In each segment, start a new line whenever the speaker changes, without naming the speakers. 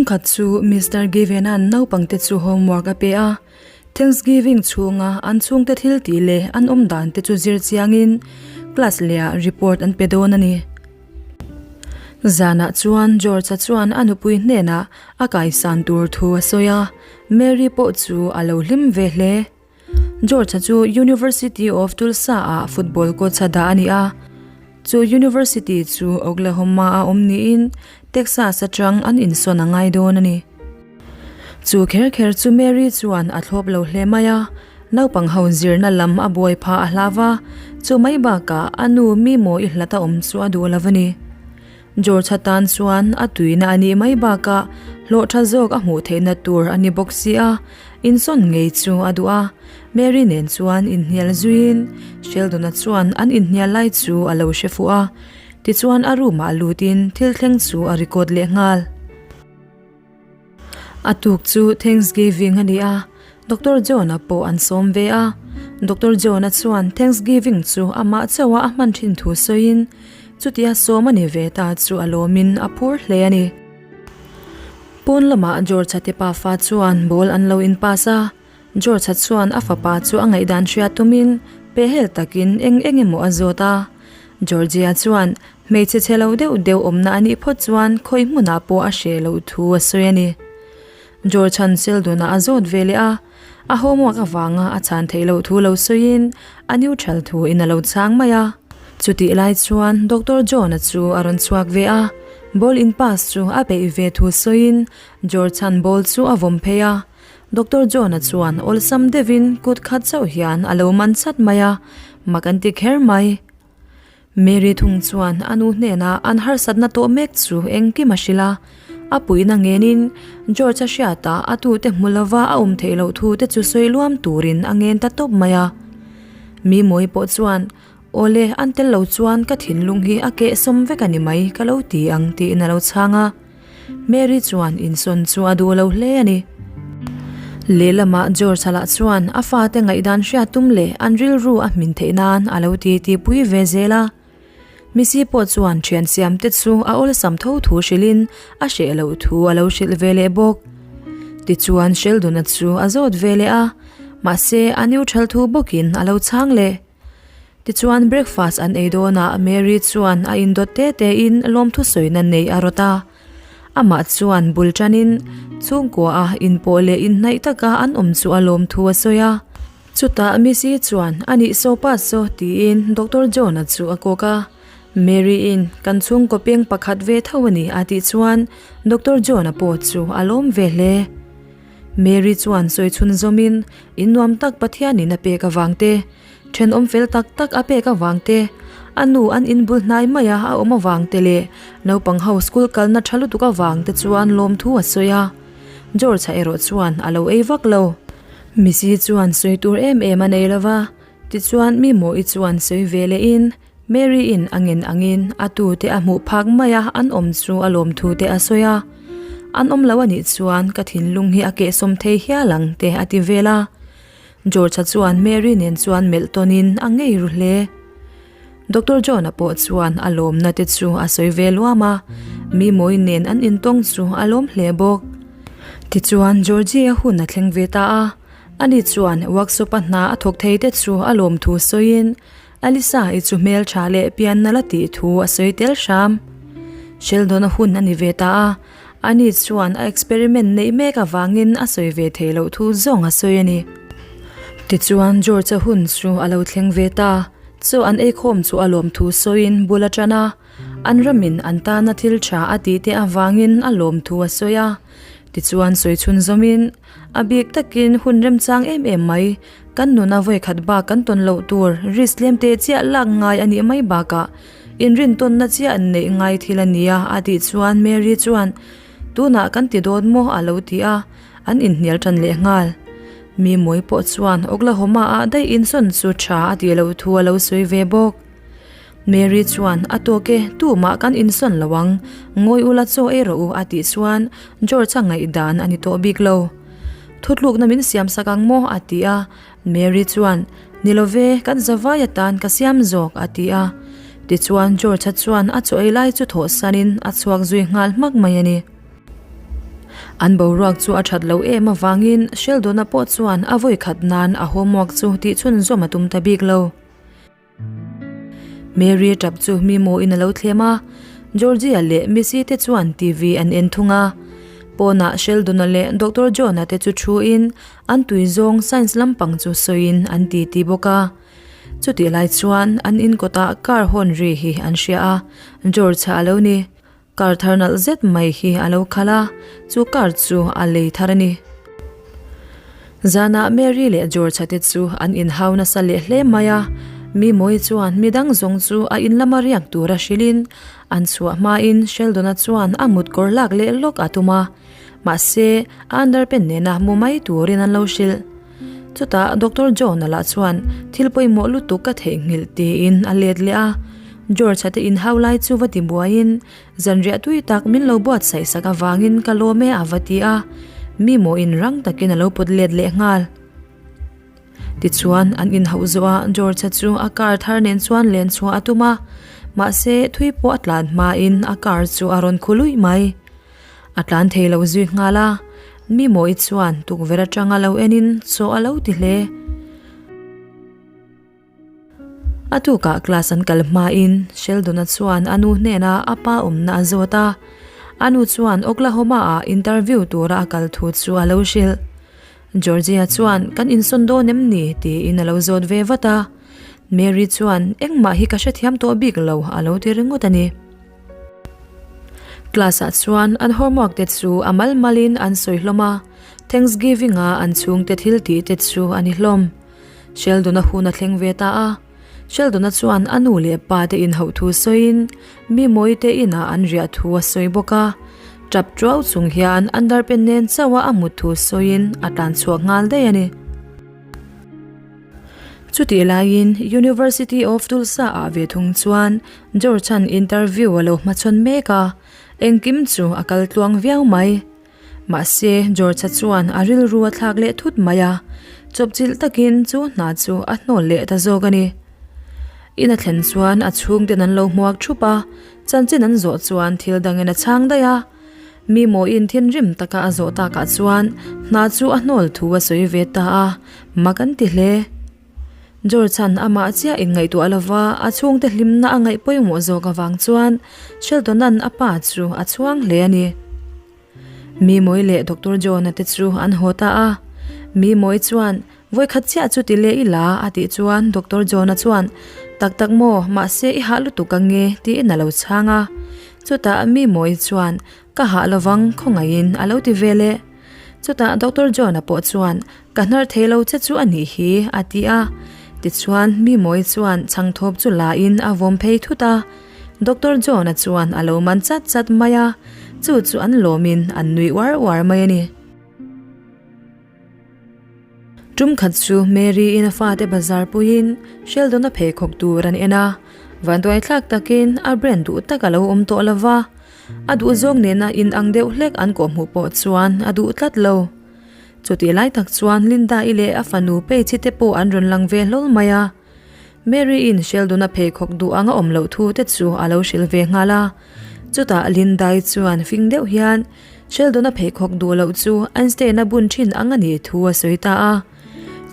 Tumkhat chu Mister Given-a'n naupangte chu homework a pe a. Thanksgiving chhunga an chhungte thil tih leh an awm dan te chu zir chiangin class lehah report an pe dawn a ni. Zanah chuan George-a chuan a nupui hnenah a kaisan tur thu a sawi a, Mary pawh chu a lo hlim ve hle. George-a chu University of Tulsa-ah football coach a dah a ni a. Chu university chu Oklahoma-a awm niin Texas atang an insawn a ngai dawn a ni. Chu kher kher chu Mary chuan a thlawp lo hle mai a, naupang ho zirna lam a buai phah a hlau va, chu mai bakah a nu mi maw i hlat a awm chu a duh lo a ni. George-a tan chuan a tuina a nih mai bakah hlawh tha zawk a hmuh theihna tur a ni bawk si a, insawn ngei chu a duh a. Mary nen chuan inhnial zuiin Sheldon-a chuan an inhnial lai chu a lo hre fuh a, tichuan a room-ah lutin thil thleng chu a record leh nghal. A tuk chu Thanksgiving a ni a, Doctor John-a pawh an sawm ve a. Doctor John-a chuan Thanksgiving chu amah chauha a hman thin thu sawiin chutia sawm a ni ve ta chu a lawmin a phur hle a ni. Pawn lamah George-a te pafa chuan ball an lo in pass a, George-a chuan a fapa chu a ngaihdan hria tumin pehhel takin eng eng emaw a zawt a. Georgia chuan Hmeichhe chhe lo deuh deuh awmna a nih phawt chuan khawi hmunah pawh a hreh loh thu a sawi a ni. George han Sheldon-a a zawt ve leh a, a homework avanga a chhan theih loh thu lo sawiin a neutral thu in a lo chhang mai a. Chutih lai chuan Doctor John-a chu a rawn chhuak ve a, ball in pass chu a peih ve thu sawiin George han ball chu a vawm phei a. Doctor John-a chuan awlsam deuhin kut khat chauh hian a lo man chat mai a, mak an ti kher mai. Mary thung chuan a nu hnenah an harsatna tawh mek chu engkim a hrilh a, a puihna ngenin George-a hriatah a tute hmu lova a awm theih loh thu te chu sawi luam turin a ngen ta tawp mai a. Mi mawi pawh chuan, Awle, an tel lo chuan ka thinlung hi a kehsawm vek a ni mai ka lo ti ang tiin a lo chhang a. Mary chuan insawn chu a duh lo hle a ni. Lehlamah George-a lah chuan a fate ngaihdan hriat tum leh an rilru a hmin theih nan a lo ti ti pui ve zel a. Missy pawh chuan thian siam te chu a awlsam tho thu hrilhin a hreh loh thu a lo hrilh ve leh bawk. Tichuan Sheldon-a chu a zawt ve leh a, mahse a neutral thu bawkin a lo chhang leh. Tichuan breakfast an ei dawnah Mary chuan a indawt te te in lawmthu sawina neih a rawt a. Amah chuan bul tanin chhungkua a inpawh leh inhnaih taka an awm chu a lawmthu a sawi a. Chutah Missy chuan a nih saw pa saw tiin Doctor John-a chu a kawk a. Mary-in kan chhungkaw peng pakhat ve tho a ni a tih chuan Doctor John-a pawh chu a lawm ve hle. Mary chuan sawi chhun zawmin in nuam tak Pathianin a pek avang te, thenawm fel tak tak a pek avang te, a nu an inbul hnai maia a awm avang te leh naupang ho school kalna tha lutuk avang te chuan lawmthu a sawi a. George-a erawh chuan a lo ei vak lo. Missy chuan sawi tur em em a nei lova, tichuan mi mawi chuan sawi ve lehin Mary-in a ngen angin a tute a hmuh phak maia an awm chu a lawmthu te a sawi a, An awm lo a nih chuan ka thinlung hi a kehsawm thei hial ang te a ti vel a. George-a chuan Mary nen chuan melh tawnin a ngei ru hle. Doctor John-a pawh chuan a lawmna te chu a sawi ve luam a, mi mawi nen an intawng chu a lawm hle bawk. Tichuan Georgie-a hun a thleng ve ta a, ani chuan workshop-a hna a thawk thei te chu a lawmthu sawiin Alisa i chu hmel tha leh pian nala tih thu a sawi tel hram. Sheldon-a hun a ni ve ta a, ani chuan a experiment neih mek avangin a sawi ve theih loh thu zawng a sawi a ni. Tichuan George-a hun chu a lo thleng ve ta, chaw an eikhawm chu a lawm thu sawiin bul a tan a, an ramin an tana thil tha a tih te avangin a lawm thu a sawi a. Tichuan sawi chhun zawmin, A bik takin hun remchang em em mai, kan nuna vawikhat bak kan tawn loh tur risk tlem teh chiah lak ngai a nih mai bakah inrintawnna chiah neih ngai thil a nia a tih chuan Mary chuan tunah kan ti dawn maw a lo ti a, an inhnial tan leh nghal. Mi mawi pawh chuan Oklahoma ah daih insawn chu tha a tih loh thu a lo sawi ve bawk. Mary chuan, A tawk e, tumah kan insawn lo ang, ngawi ula chaw ei rawh u a tih chuan George-a ngaihdan a ni tawh bik lo. Thutlukna min siam sak ang maw? a ti a, Mary chuan, Ni lo ve, kan zavai atan ka siam zawk a ti a. Tichuan George-a chuan a chaw ei lai chu thawhsanin a chhuak zui nghal hmak mai a ni. An boruak chu a that lo em avangin Sheldon-a pawh chuan a vawi khat nan a homework chu tih chhunzawm a tum ta bik lo. Mary tap chu mi mawiin a lo thlem a, Georgia leh Missy te chuan TV an en thung a. Pawnah Sheldon-a leh Doctor John-a te chu thuin an tui zawng science lampang chu sawiin an titi bawk a. Chutih lai chuan an in kawtah car horn ri hi an hria a, George-a a lo ni. Car thar nalh zet mai hi a lo khalh a, chu car chu a lei thar a ni. Zanah Mary leh George-a te chu an inhau nasa leh hle mai a, Mimawii chuan midang zawng chu a in lama riak tura hrilhin an chhuah hmain Sheldon-a chuan a mut kawr lak leh lawk a tum a, mahse a underpant nena mu mai turin an lo hrilh. Chutah Doctor John-a lah chuan thil pawimawh lutuk ka theihnghilh tiin a let leh a, George-a te inhau lai chu va ti buaiin zanriah tui tak min lo buatsaih sak avangin ka lawm e a va ti a, mi mawiin rang takin a lo pawt let leh nghal. Tichuan an inhauh zawh a George-a chu a car thar nen chuan len chhuah a tum a, mahse thui pawh a tlan hmain a car chu a rawn khu luih mai. A tlan thei lo zui nghal a, mi mawi chuan tukverh atanga lo enin chaw a lo ti hle. A tukah class an kal hmain Sheldon-a chuan a nu hnenah a pa awmna a zawt a, a nu chuan Oklahoma-ah interview tura a kal thu chu a lo hrilh. Georgia chuan kan insawn dawn em ni tiin a lo zawt ve vat a, Mary chuan engmah hi ka hrethiam tawh bik lo a lo ti ringawt a ni. Class ah chuan an homework te chu a mal mal in an sawi hlawm a, Thanksgiving a an chhungte thil tih te chu a ni hlawm. Sheldon-a hun a thleng ve ta a, Sheldon-a chuan a nu leh pa te inhauh thu sawiin mi mawi te inah an riah thu a sawi bawk a, tap tuau chung hian underpant nen chauh a a mut thu sawiin a tlan chhuak nghal daih a ni. Chutih laiin University of Tulsa ah ve thung chuan George-a'n interview a lo hmachhawn mek a, engkim chu a kal tluang viau mai. Mahse, George-a chuan a rilru a thlak leh thut mai a, chawpchilh takin chu hna chu a hnawl leh ta zawk a ni. In a thlen chuan a chhungten an lo hmuak thup a, chanchin an zawh chuan thil dangin a chhang daih a. Mi mawiin thinrim taka a zawh takah chuan hna chu a hnawl thu a sawi ve ta a, mak an ti hle. George-a'n amah chiah inngaihtuah lova a chhungte hlimna a ngaih pawimawh zawk avang chuan Sheldon-a'n a pa chu a chhuang hle a ni. Mi mawi leh Doctor John-a te chu an haw ta a, mi mawi chuan Vawikhat chiah chu ti leh ila a tih chuan Doctor John-a chuan Tak tak maw, mahse i hah lutuk ang nge tiin a lo chhang a. Chutah mi mawi chuan Ka hah lovang khawngaihin a lo ti ve leh. Chutah Doctor John-a pawh chuan Ka hnar thei lo che chu a nih hi a ti a. Tichuan mi mawi chuan chhangthawp chu la in a vawm phei thut a. Doctor John-a chuan a lo man chat chat mai a, chu chu an lawmin an nui uar uar mai a ni. Tum khat chu Mary-in a fate bazar puiin Sheldon-a pheikhawk tur an en a, vanduai thlak takin a brand duh tak a lo awm tawh lo va, a duhzawng nena inang deuh hlek an kawhhmuh pawh chuan a duh tlat lo. Chutih lai tak chuan Linda-i leh a fanu Paige-i te pawh an rawn lang ve hlawl mai a. Mary-in Sheldon-a pheikhawk duh anga awm loh thu te chu a lo hrilh ve nghal a. Chutah Linda-i chuan fing deuh hian Sheldon-a pheikhawk duh loh chu Einstein-a bun thin ang a nih thu a sawi ta a.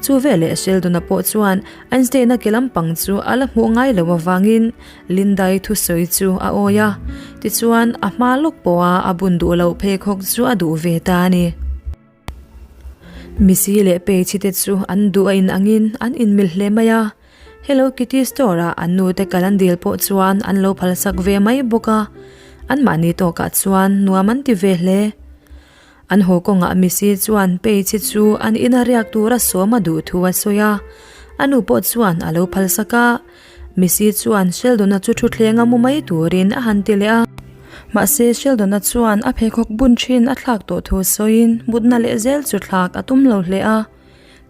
Chu veleh Sheldon-a pawh chuan Einstein-a ke lampang chu a la hmuh ngai loh avangin Linda-i thusawi chu a awi a. Tichuan, a hma lawk pawha a bun duh loh pheikhawk chu a duh ve ta a ni. Missy leh Paige te chu an duh a inangin an inmil hle mai a, Hello Kitty store ah an nu te kal an dil pawh chuan an lo phalsak ve mai bawk a, anmahni tawkah chuan nuam an ti ve hle. An haw kawngah Missy chuan Paige chu an ina riak tura sawm a duh thu a sawi a, a nu pawh chuan a lo phalsak a. Missy chuan Sheldon-a chu thutthleng a mu mai turin a han ti leh a. Mahse Sheldon-a chuan a pheikhawk bun thin a thlak tawh thu sawiin mutna leh zel chu thlak a tum lo hle a.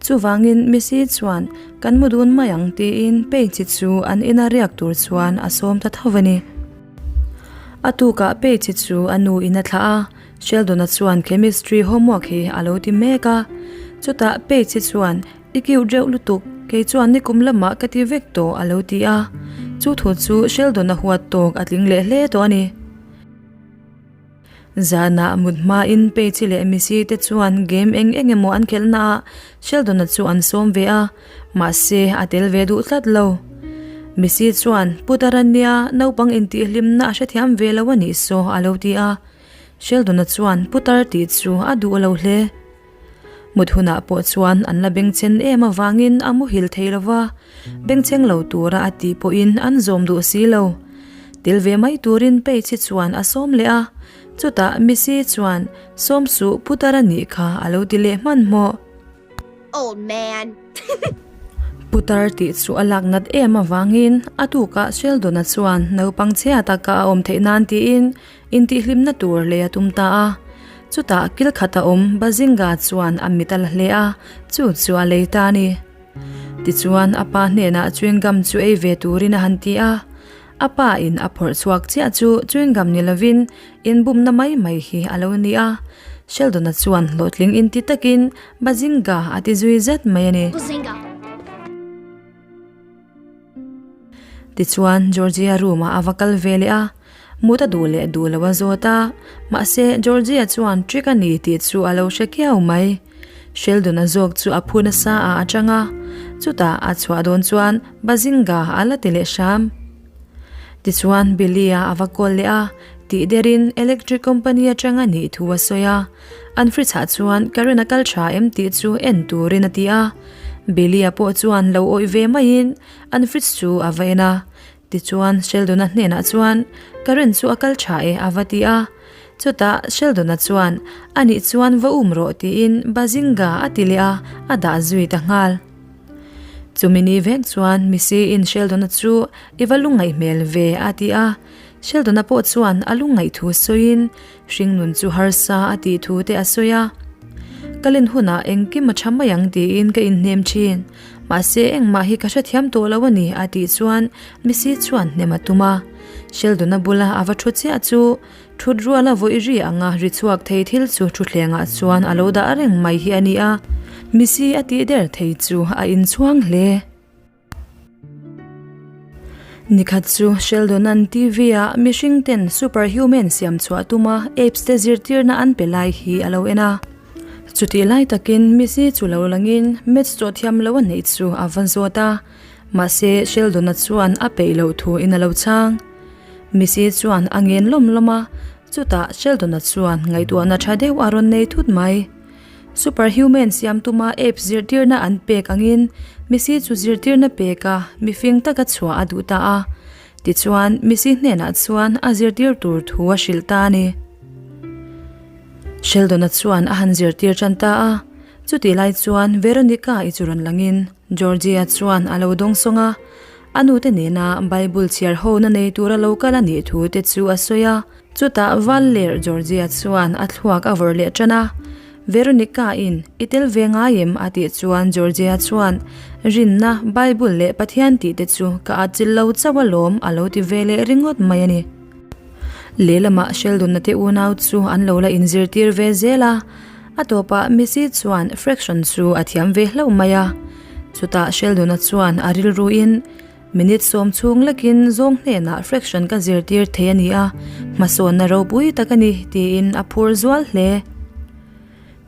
Chuvangin Missy chuan kan mu dun mai ang tiin Paige chu an ina riak tur chuan a sawm ta tho a ni. A tukah Paige chu a nu in a thlah a, Sheldon-a chuan chemistry homework hi a lo ti mek a. Chutah Paige chuan I cute reuh lutuk, kei chuan nikum lamah ka ti vek tawh a lo ti a, chu thu chu Sheldon a huat tawk a tling leh hle tawh a ni. Zanah mut hmain Paige leh Missy te chuan game eng eng emaw an khelh naah Sheldon-a chu an sawm ve a, mahse a tel ve duh tlat lo. Missy chuan, Putar a nia, naupang intihhlimna a hrethiam ve lo a nih saw a lo ti a. Sheldon-a chuan putar tih chu a duh lo hle. Mut hunah pawh chuan an la bengchhen em avangin a muhil thei lo va, bengchheng lo tura a tih pawhin an zawm duh si lo. Tel ve mai turin Paige chuan a sawm leh a, chutah Missy chuan sawm suh putar a nih kha a lo ti leh hmanhmawh.
Old man.
Putar tih chu a lak nat em avangin a tukah Sheldon-a chuan naupang chhia taka a awm theih nan tiin Intihhlimna tur lei a tum ta a. Chutah kil khat a awm Bazinga chuan a mit a la hle a, chu chu a lei ta a ni. Tichuan a pa hnenah chewing gum chu ei ve turin a han ti a. A pa in a phawrh chhuak chiah chu chewing gum ni lovin inbumna mai mai hi a lo ni a. Sheldon-a chuan hlawhtling inti takin Bazinga a ti zui zet mai a ni.
Bazinga!
Tichuan Georgia room ah a va kal ve leh a, mut a duh leh duh lo a zawt a, mahse Georgia chuan trick a ni tih chu a lo hre kiau mai. Sheldon a zawk chu a phu nasa ah a chang a, chutah a chhuah dawn chuan Bazinga a la ti leh hram. Tichuan Billy-a a va call leh a, tih derin electric company atang a nih thu a sawi a, an fridge ah chuan current a kal tha em tih chu en turin a ti a. Billy-a pawh chuan lo awih ve maiin an fridge chu a va en a, tichuan Sheldon-a hnenah chuan current chu a kal tha e a va ti a. Chutah Sheldon-a chuan anih chuan va um rawh tiin Bazinga a ti leh a, a dah zui ta nghal. Chumi ni vek chuan Missy-in Sheldon-a chu i va lungngaih hmel ve a ti a, Sheldon-a pawh chuan a lungngaih thu sawiin Hringnun chu harsa a tih thu te a sawi a, Ka len hunah engkim a tha mai ang tiin ka inhnem thin, mahse engmah hi ka hrethiam tawh lo a ni a tih chuan Missy chuan hnem a tum a. Sheldon-a bula a va thu chiah chu thut ruala vawi ri anga ri chhuak thei thil chu thuthlengah chuan a lo dah reng mai hi a ni a, Missy a tih der thei chu a inchhuang hle. Nikhat chu Sheldon-a'n TV-ah mihring ten superhuman siam chhuah tuma apes te zirtirna an pe lai hi a lo en a. Chutih lai takin Missy chu lo langin maths chawh thiam lo a neih chu a va zawt a, mahse Sheldon-a chuan a peih loh thu in a lo chhang. Missy chuan a ngen lawm lawm a, chutah Sheldon-a chuan ngaihtuahna tha deuh a rawn nei thut mai. Superhuman siam tuma apes zirtirna an pek angin Missy chu zirtirna peka mifing taka chhuah a duh ta a. Tichuan, Missy hnenah chuan a zirtir tur thu a hrilh ta a ni. Sheldon-a chuan a han zirtir tan ta a. Chutih lai chuan Veronica-i chu rawn langin Georgie-a chuan a lo dawngsawng a. A nute nena Bible chhiar hona nei tura lo kal a nih thu te chu a sawi a. Chutah val ler Georgia chuan a thluak a vawrh leh tan a, Veronica-in i tel ve ngai em? a tih chuan Georgia chuan, Rinna, Bible leh Pathian tih te chu ka atchilh lo chauh alawm a lo ti ve leh ringawt mai a ni. Lehlamah Sheldon-a te unau chu an lo la inzirtir ve zel a, a tawpah Missy chuan fraction chu a thiam ve hlauh mai a. Chutah Sheldon-a chuan a rilruin, Minute sawm chhung lekin zawng hnenah fraction ka zirtir thei a ni a, hmasawnna ropui tak a ni, tiin a phur zual hle.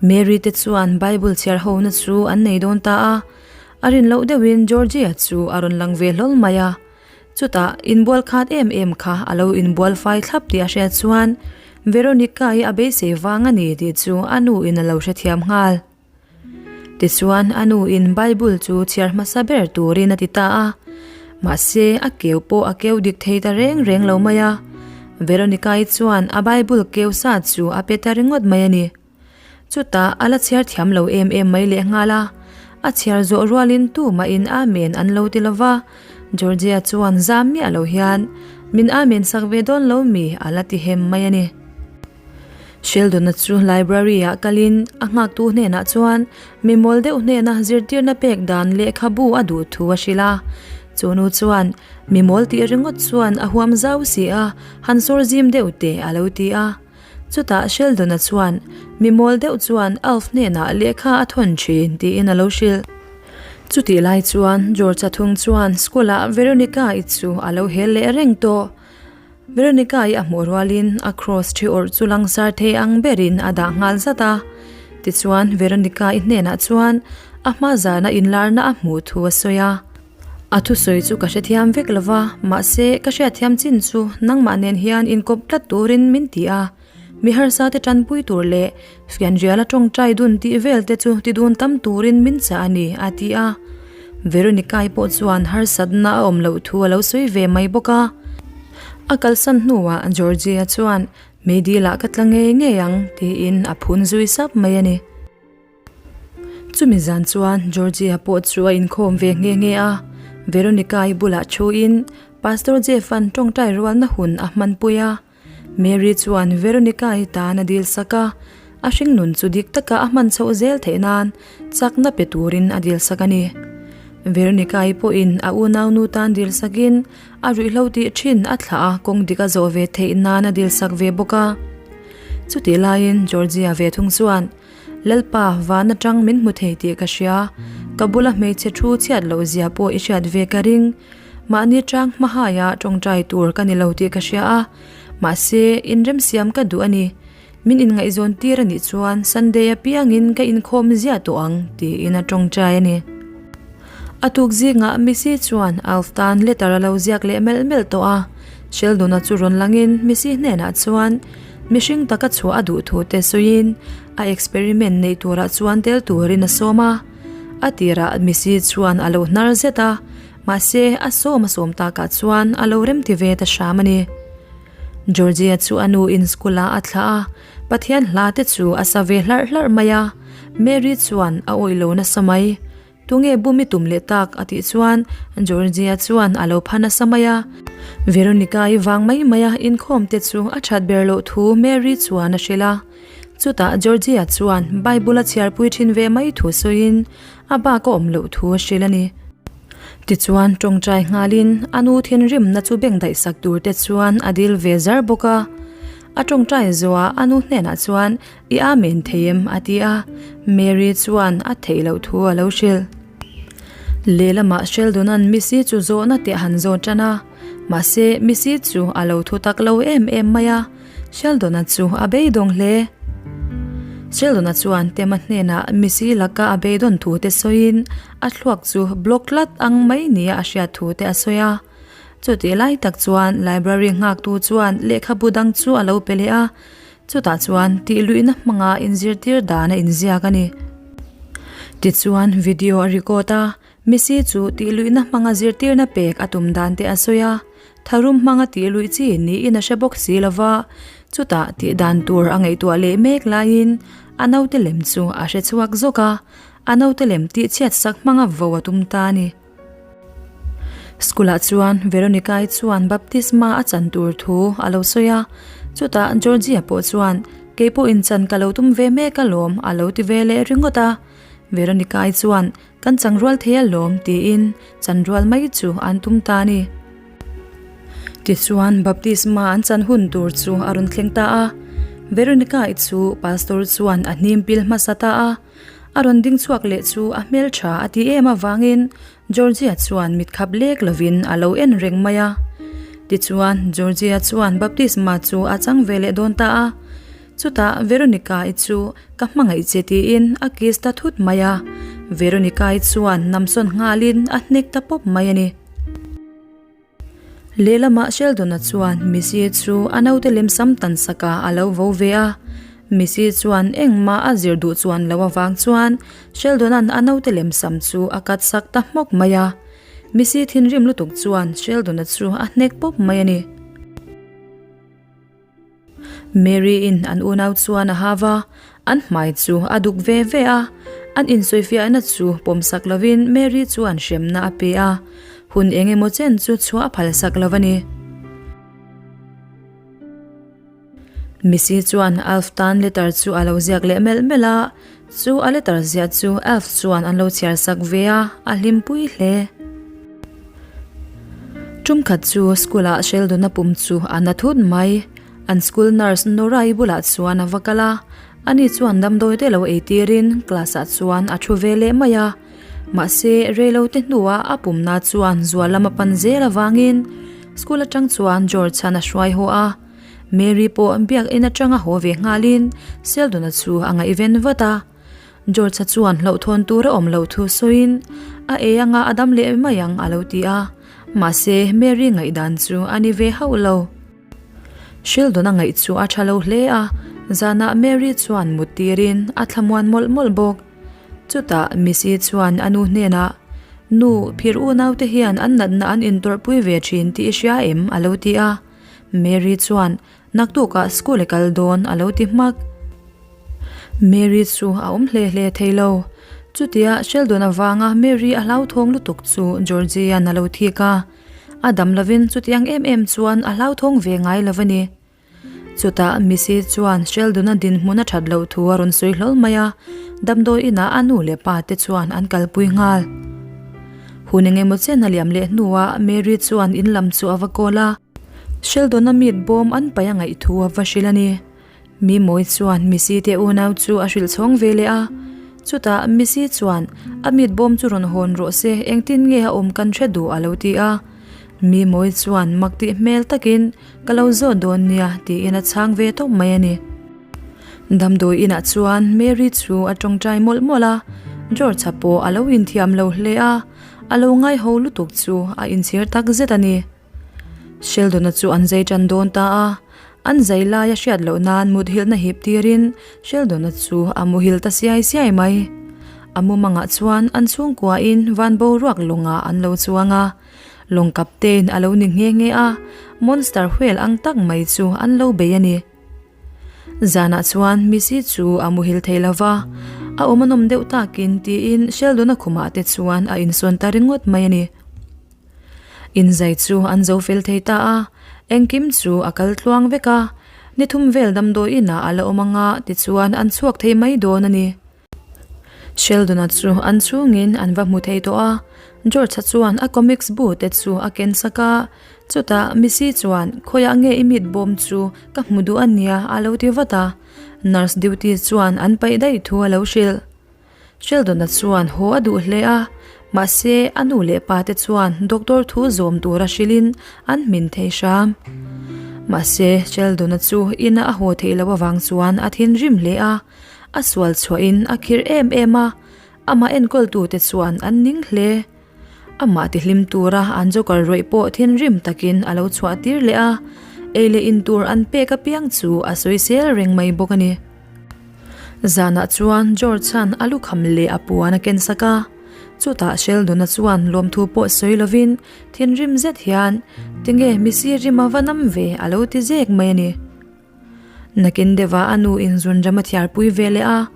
Mary te chuan Bible chhiar hona chu an nei dawn ta a, a rin loh deuhin Georgia chu a rawn lang ve hlawl mai a. Chutah inbual khat em em kha a lo inbual fai thlap tih a hriat chuan Veronica-i a beisei vang a ni tih chu a nuin a lo hrethiam nghal. Tichuan a nuin Bible chu chhiar hmasa ber turin a ti ta a, mahse a keu pawh a keu dik thei ta reng reng lo mai a. Veronica-i chuan a Bible keu sa chu a pe ta ringawt mai a ni. Chutah a la chhiar thiam lo em em mai lehnghal a, a chhiar zawh rualin tumahin Amen an lo ti lova, Georgia chuan zam miah lo hian min Amen sak ve dawn lo mi a la ti hem mai a ni. Sheldon-a chu library-ah kalin a nghaktu hnenah chuan mi mawl deuh hnena zirtirna pek dan lehkhabu a duh thu a hrilh a. Chu nu chuan mi mawl tih ringawt chuan a huam zau si a, han sawr zim deuh teh a lo ti a. Chutah Sheldon-a chuan mi mawl deuh chuan Alf hnenah lehkha a thawn thin tiin a lo hrilh. Chutih lai chuan George-a thung chuan school-ah Veronica-i chu a lo hel leh reng tawh. Veronica-i a hmuh rualin a cross thi awrh chu langsar thei ang berin a dah nghal zat a. Tichuan Veronica-i hnenah chuan a hma zana inlarna a hmuh thu a sawi a. A thusawi chu ka hrethiam vek lo va, mahse ka hriatthiam chin chu nangmah nen hian inkawp tlat turin min ti a. Mi harsa te tanpui tur leh fianriala tawngtai dun tih vel te chu ti dun tam turin min chah a ni, a ti a. Veronica-i pawh chuan harsatna a awm loh thu a lo sawi ve mai bawk a. A kalsan hnuah Georgie-a chuan, Meidil-ah ka tla ngei ngei ang, tiin a phun zui sap mai a ni. Chumi zan chuan Georgia pawh chu a inkhawm ve nghe nghe a, Veronica-i bulah thuin Pastor Jeff-a'n tawngtai rualna hun a hmanpui a. Mary chuan Veronica-i tan a dil sak a, a hringnun chu dik taka a hman chhoh zel theih nan chakna pe turin a dil sak a ni. Veronica-i pawhin a unaunu tan dil sakin a ruihhlo tih thin a thlah a, kawng dik a zawh ve theih nan a dil sak ve bawk a. Chutih laiin Georgia ve thung chuan Lalpa, van atang min hmu thei tih ka hria. Ka bula hmeichhe thu chhiat loh zia pawh i hriat ve ka ring. Mahni tang hmahaia tawngtai tur ka ni lo tih ka hria a. Mahse, inremsiam ka duh a ni. Min inngaihzawn tir a nih chuan Sunday apiangin ka inkhawm ziah tawh ang, tiin a tawngtai a ni. A tuk zingah Missy chuan Alf tan letter a lo ziak leh melh melh tawh a. Sheldon-a chu rawn langin Missy hnenah chuan mihring taka chhuah a duh thu te sawiin a experiment neih turah chuan tel turin a sawm a. A tirah Missy chuan a lo hnar zet a, mahse a sawm a sawm takah chuan a lo remti ve ta hram a ni. Georgia chu a nu in school-ah a thlah a, Pathian hla te chu a sa ve hlarh hlarh mai a, Mary chuan a awih lo nasa mai. Tunge bum i tum leh tak? a tih chuan Georgia chuan a lo pha nasa mai a. Veronica-i vang mai mai a inkhawm te chu a that ber loh thu Mary chuan a hrilh a. Chutah Georgia chuan Bible a chhiarpui thin ve mai thu sawiin a bak a awm loh thu a hrilh a ni. Tichuan tawngtai nghalin a nu thinrimna chu bengdaih sak tur te chuan a dil ve zar bawk a. A tawngtai zuah a nu hnenah chuan I amen thei em? a ti a, Mary chuan a theih loh thu a lo hrilh. Lehlamah Sheldon-a'n Missy chu zawhna teh han zawt tan a, mahse Missy chu a lo thu tak lo em em mai a, Sheldon-a chu a beidawng hle. Sheldon-a chuan Tema hnenah Missy laka a beidawn thu te sawiin a thluak chu block tlat ang mai nia a hriat thu te a sawi a. Chutih lai tak chuan library nghaktu chuan lehkhabu dang chu a lo pe leh a, Chutah chuan tihluihna hmanga inzirtir dan a inziak a ni. Tichuan video a record a, Missy chu tihluihna hmanga zirtirna pek a tum dan te a sawi a, tharum hmanga tihluih chi niin a hre bawk si lo va, chutah tih dan tur a ngaihtuah leh mek laiin a naute lem chu a hre chhuak zawk a, a naute lem tihchhiat sak hmanga vo a tum ta a ni. School-ah chuan Veronica-i chuan baptisma a chan tur thu a lo sawi a, chutah Georgie-a pawh chuan kei pawhin chan ka lo tum ve mek alawm a lo ti ve leh ringawt a. Veronica-i chuan kan chang rual thei alawm tiin chan rual mai chu an tum ta a ni. Tichuan baptisma an chan hun tur chu a rawn thleng ta a, Veronica-i chu pastor chuan a hnim pil hmasa ta a. A rawn ding chhuak leh chu a hmeltha a ti em avangin Georgia chuan mitkhap lek lovin a lo en reng mai a. Tichuan Georgia chuan baptisma chu a chang ve leh dawn ta a. Chutah Veronica-i chu ka hmangaih che tiin a kiss ta thut mai a. Veronica-i chuan namsawn nghalin a hnek ta pawp mai a ni. Lehlamah Sheldon-a chuan Missy chu a naute lemsam tan sakah a lo vo ve a. Missy chuan engmah a zir duh chuan lo avang chuan Sheldon-a'n a naute lemsam chu a cut sak ta hmawk mai a. Missy thinrim lutuk chuan Sheldon-a chu a hnek pawp mai a ni. Mary-in an unau chuan a hau a, an hmai chu a duk ve ve a. An insawifiahna chu pawmsak lovin Mary chuan hremna a pe a, hun eng emaw chen chu chhuah a phalsak lo a ni. Missy chuan Alf tan letter chu a lo ziak leh melh melh a, chu a letter ziah chu Alf chuan an lo chhiar sak ve a, a hlimpui hle. Tum khat chu school ah Sheldon-a pum chu a na thut mai. An school nurse Nora-i bulah chuan a va kal a, ani chuan damdawi te lo ei tirin class ah chuan a thu ve leh mai a. Mahse, reilote hnuah a pumna chuan zual lam a pan zel avangin. School atang chuan George-a'n a hruai haw a. Mary pawh biak in atanga haw ve nghalin Sheldon-a chu a ngaihven vat a. George-a chuan hlauhthawn tur a awm loh thu sawiin a ei anga a dam leh mai ang a lo ti a. Mahse, Mary ngaihdan chu a ni ve hauh lo. Sheldon-a ngaih chu a tha lo hle a, zanah Mary chuan mut tirin a thlamuan mawlh mawlh bawk. Chutah Missy chuan a nu hnenah, Nu, phir unaute hian an natna an intawrhpui ve thin tih i hria em? a lo ti a. Mary chuan, Naktukah school i kal dawn a lo ti hmak. Mary chu a awm hle hle thei lo. Chutia Sheldon avanga Mary a hlauthawng lutuk chu Georgie-a'n a lo thik a. A dam lovin chutiang em em chuan a hlauthawng ve ngai lo a ni. Chutah Missy chuan Sheldon-a dinhmun a that loh thu a rawn sawi hlawl mai a, damdawi inah a nu leh pa te chuan an kalpui nghal. Hun eng emaw chen a liam leh hnuah Mary chuan in lam chu a va call a, Sheldon-a meat bawm an paih a ngaih thu a va hrilh a ni. Mimawi chuan Missy te unau chu a hrilh chhawng ve leh a, chutah Missy chuan a meat bawm chu rawn hawn rawh se, engtin nge a awm kan hre duh a lo ti a. Mimawi chuan mak tih hmel takin Ka lo zawt dawn nia tiin a chhang ve tawp mai a ni. Damdawi inah chuan Mary chu a tawngtai mawlh mawlh a, George-a pawh a lo inthiam lo hle a, a lo ngaiho lutuk chu a inchhir tak zet a ni. Sheldon-a chu an zai tan dawn ta a, an zai lai a hriat loh nan muthilhna hip tirin Sheldon-a chu a muhil ta siai siai mai. A mumangah chuan an chhungkuain van boruak lawngah an lo chuang a, Lawng captain a lo ni nghe nghe a, monster whale ang tak mai chu an lo bei a ni. Zanah chuan Missy chu a muhil thei lo va, a awm a nawm deuh takin tiin Sheldon-a khumah te chuan a insawn ta ringawt mai a ni. Inzai chu an zo fel thei ta a, engkim chu a kal tluang vek a, ni thum vel damdawi inah a la awm anga tichuan an chhuak thei mai dawn a ni. Sheldon-a chu an chhungin an va hmu thei tawh a, George-a chuan a comics bu te chu a ken sak a, chutah Missy chuan khawiah nge i mit bawm chu ka hmu duh a nia a lo ti vat a, nurse duty chuan an paih daih thu a lo hrilh. Sheldon-a chuan haw a duh hle a, mahse a nu leh pa te chuan doctor thu zawm tura hrilhin an hmin thei hram. Mahse Sheldon-a chu ina a haw theih loh avang chuan a thinrim hle a, A sual chhuahin a khirh em em a, amah enkawltute chuan an ning hle. Amah tihlim tura an joker rawih pawh thinrim takin a lo chhuah tir leh a, ei leh in tur an pek apiang chu a sawisel reng mai bawk a ni. Zanah chuan George-a'n a lukham leh a puan a ken sak a, chutah Sheldon-a chuan lawmthu pawh sawi lovin thinrim zet hian, Tinge misi rim a va nam ve a lo ti zek mai a ni. Nakin deuhah a nu in zunram a thiarpui ve leh a,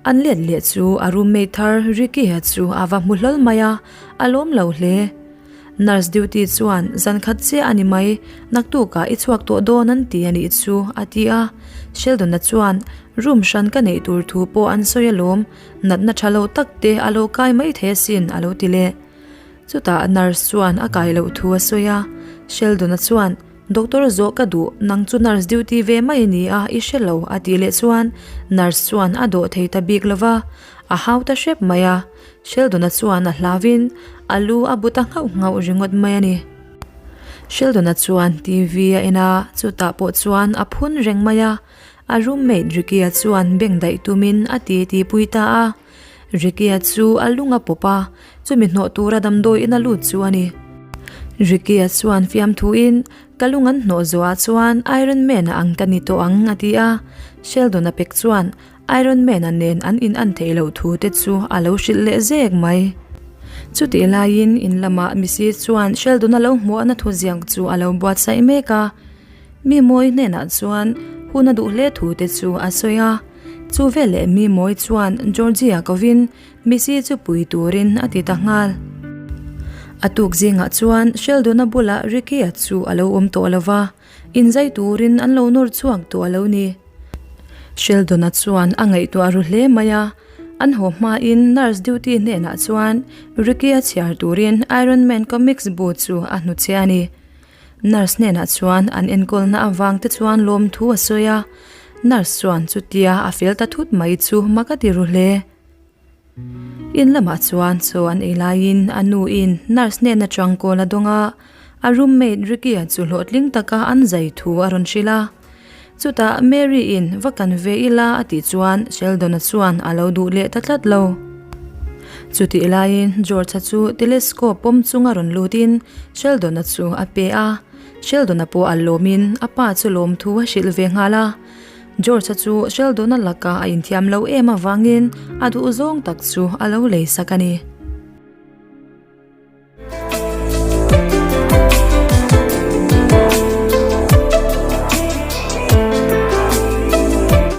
an let leh chu a roommate thar Ricky-a chu a va hmu hlawl mai a, a lawm lo hle. Nurse duty chuan zan khat chiah a ni mai, naktukah i chhuak tawh dawn an ti a nih chu a ti a, Sheldon-a chuan room hran ka neih tur thu pawh an sawi alawm, natna tha lo tak te a lo kai mai thei asin a lo ti leh. Chutah nurse chuan a kai loh thu a sawi a, Sheldon-a chuan Doctor zawh ka duh, nang chu nurse duty ve mai a ni a, i hre lo a tih leh chuan nurse chuan a dawh thei ta bik lo va, a hau ta hrep mai a. Sheldon-a chuan a hlavin a lu a bu ta nghauh nghauh ringawt mai a ni. Sheldon-a chuan TV a en a, chutah pawh chuan a phun reng mai a, a roommate Ricky-a chuan beng daih tumin a ti ti pui ta a. Ricky-a chu a lung a pawp a, chumi hnawh tura damdawi in a lut chu a ni. Ricky-a chuan fiamthuin, Ka lung an hnawh zawhah chuan Iron Man-a ang ka ni tawh ang a ti a. Sheldon-a pek chuan Iron Man-a nen an in an theih loh thu te chu a lo hrilh leh zek mai. Chutih laiin in lamah Missy chuan Sheldon-a lo hmuahna thuziak chu a lo buatsaih mek a. Mi mawi hnenah chuan hun a duh hle thu te chu a sawi a. Chu veleh mi mawi chuan Georgia kovin Missy chu pui turin a ti ta nghal. A tuk zingah chuan Sheldon-a bulah Ricky-a chu a lo awm tawh lo va, inzai turin an lo nawr chhuak tawh a lo ni. Sheldon-a chuan a ngaihtuah ru hle mai a, an haw hmain nurse duty hnenah chuan Ricky-a chhiar turin Iron Man comics bu chu a hnutchhiah a ni. Nurse hnenah chuan an enkawlna avang te chuan lawmthu a sawi a, nurse chuan chutia a fel ta thut mai chu mak a ti ru hle. In lamah chuan chaw an ei laiin a nu in nurse hnen atang call a dawng a, A roommate Ricky-a chu hlawhtling taka an zai thu a rawn hrilh a. Chutah Mary-in va kan ve ila a tih chuan Sheldon-a chuan a lo duh leh ta tlat lo. Chutih laiin George-a chu telescope pawm chunga rawn lutin Sheldon-a chu a pe a. Sheldon-a pawh a lawmin a pa chu lawmthu a hrilh ve nghal a. George-a chu Sheldon-a lakah a inthiam lo em avangin a duhzawng tak chu a lo lei sak a ni.